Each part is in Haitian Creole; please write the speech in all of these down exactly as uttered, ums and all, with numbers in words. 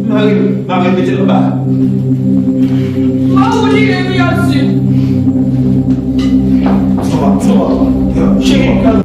Mari, mari, mete l anba. Mwen ou li reyisi. Sova, sova. Cheri.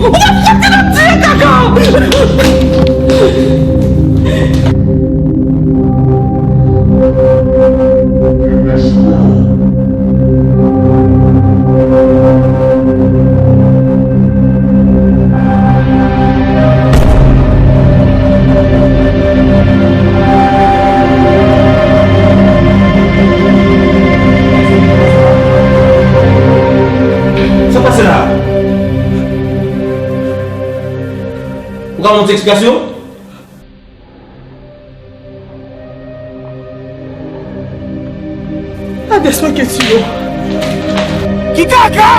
Ou pa fouti nan tiye kaka! Sa pase la? Ou ka ban m ti eksplikasyon? Gade sa ki ti yo. Ki kaka!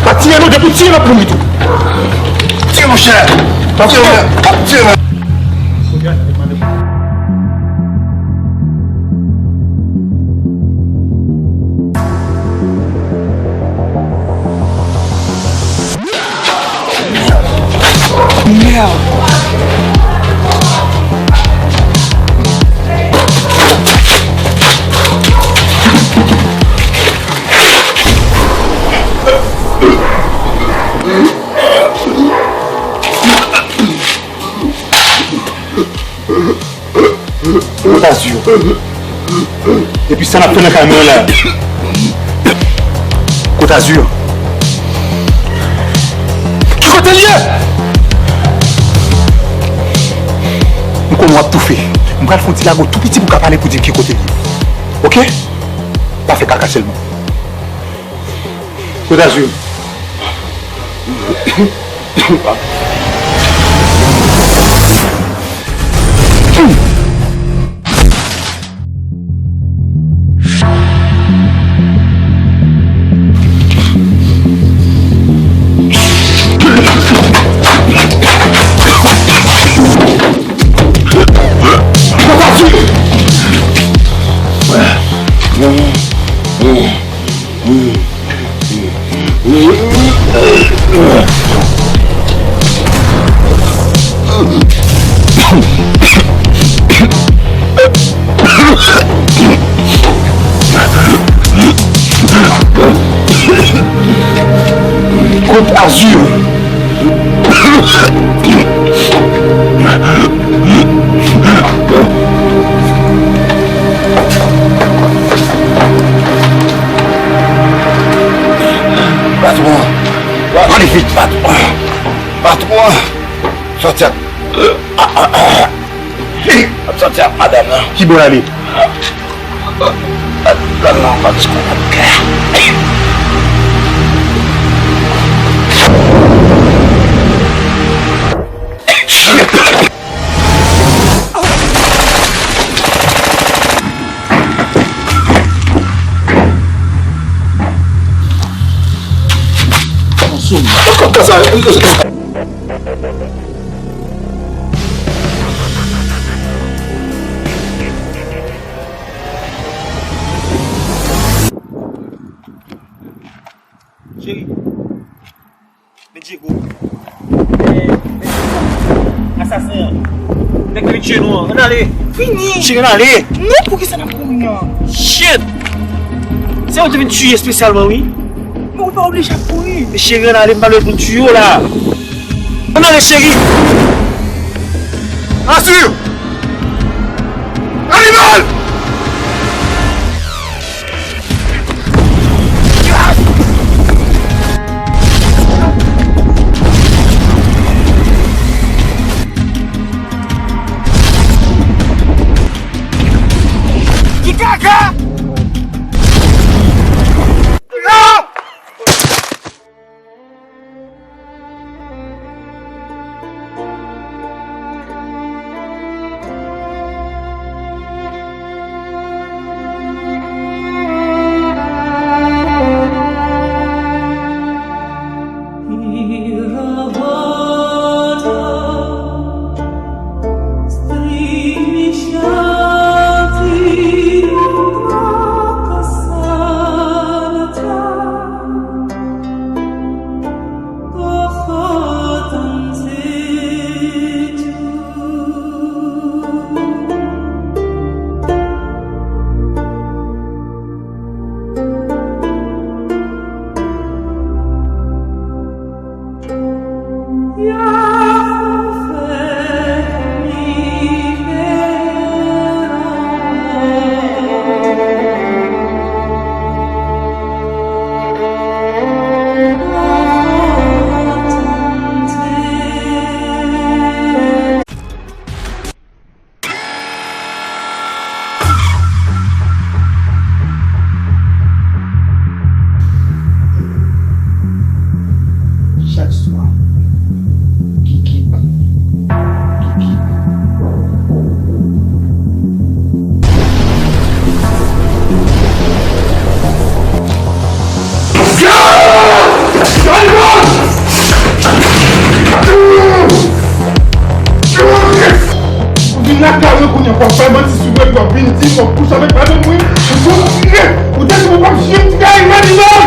Pa tiye non, depi w tiye n ap mouri tou. Tiye monchè. Pa tiye non, pa tiye non. Merde. Kot Azur? Epi sa n ap fè nan kay mwen la? Kot Azur? Ki kote l ye? M konnen w ap toufe. M pral fè yon ti lago tou piti pou w ka pale pou di m ki kote l ye. Oke? Pa fè kaka sèlman. Kot Azur? Azur. Patwon. Patwon. Patwon. Patwon. Sòti ak. Ap sòti ak madanm nan. Ki bò l ale? Madanm nan pa t konn ap kè. Cheri, men Diego. Eh, men Diego. Asasen an. Nèg ki vin tiye nou an. Ann ale. Fini. Cheri, ann ale. Non, poukisa n ap kouri an? Shit! Se ou te vin tiye espesyalman, wi. Men ou pa oblije ap kouri. Men cheri, ann ale, m pa vle pou m tiye w la. Ann ale, cheri. Asur! Animal! Ki kaka! Non! Chak swa, Kiki, Kiki. Ou vin lakay mwen kounye a, w ap bay manti sou mwen, epi w ap vin di m w ap kouche avèk madanm mwen. Ou te di mwen p ap janm ti kay animal!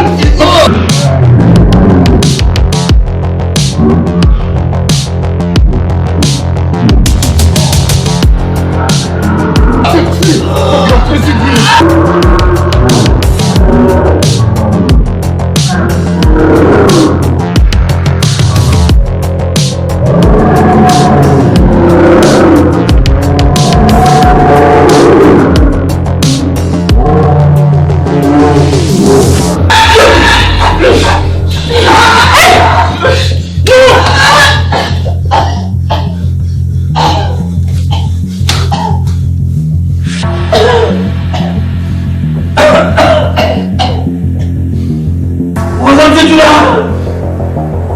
Ou konn sa m di w la?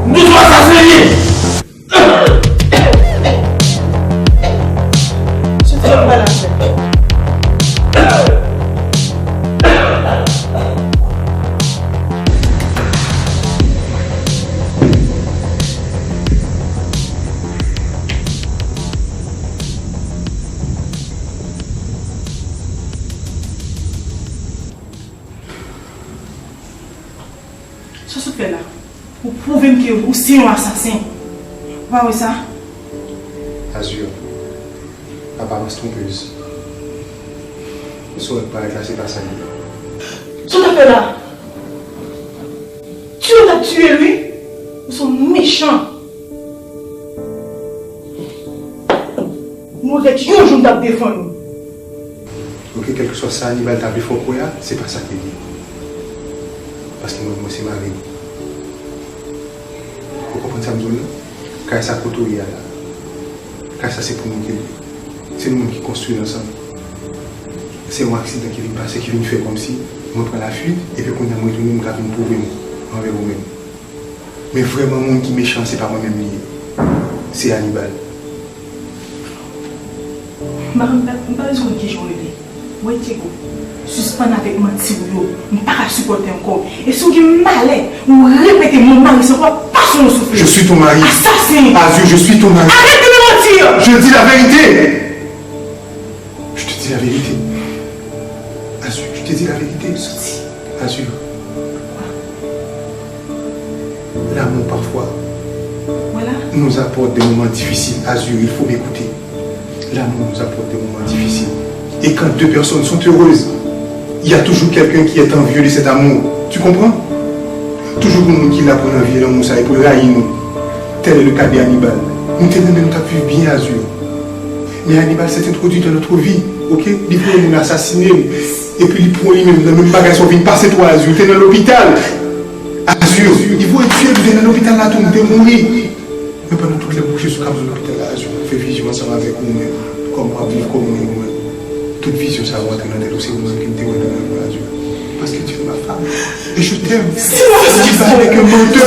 Nou sou asasen li ye. Soti, m pral avè w. Sa w sot fè la? Ou pwouve m ke ou se yon asasen. Ou pa wè sa? Azur, aparans twonpez. Sa w wè k parèt la, se pa sa li ye. Sa w t ap fè la? Tiye w t ap tiye l, wi. Ou se yon mechan. Mwen te di yon jou m t ap defann ou. Ok, kèlkeswa sa Anibal ta vle fè w kwè a, se pa sa ke l ye. Paske mwen, mwen se mari w. Ou konprann sa m di w la? Kay sa kote w ye a la. Kay sa se pou nou ke l ye. Se nou menm ki konstwi l ansanm. Se yon aksidan ki vin pase, ki vin fè kòmsi mwen pran lafuit, epi kounye a mwen retounen, m ka vin pwouve m anvè ou menm. Men vrèman moun ki mechan, se pa mwen menm li ye. Se Anibal. M pa, m pa, m pa bezwen konn kijan w rele. Wè Diego, sispann avèk manti w yo. M pa ka sipòte ankò. E si w gen malè, ou repete mo mari sa ankò, pa sou yon soufle. Je suis ton mari. Asasen. Azur, je suis ton mari. Arrête de me mentir. Je dis la vérité. Je te dis la vérité. Azur, je te dis la vérité. Soti. Azur. L'amour, parfois, voilà, nous apporte des moments difficiles. Azur, il faut m'écouter. L'amour nous apporte des moments difficiles. Et quand deux personnes sont heureuses, il y a toujours quelqu'un qui est envieux de cet amour. Tu comprends? Toujou gen moun ki la pou l anvye lanmou sa e pou l rayi nou. Tel est le cas de Hannibal. Nou te renmen, nou t ap viv byen, Azur. Men Hannibal s'est introduit dans notre vie, ok? Li voye moun asasine l. Epi li pran li menm nan menm bagay sa w vin pase tou, Azur. Ou te nan lopital. Azur, li voye tye l, ou te nan lopital la tou, ou te mouri. Men pandan tout lè m kouche sou kab nan lopital la, Azur, m fè vizyon ansanm avèk ou menm. Kòm w ap viv, kòm ou ye ou menm. Tout vizyon sa yo antre nan tèt ou, se ou menm ki m te wè nan rèv la, Azur. Parce que tu es ma femme. Et je t'aime. Silence. Hannibal n'est qu'un menteur.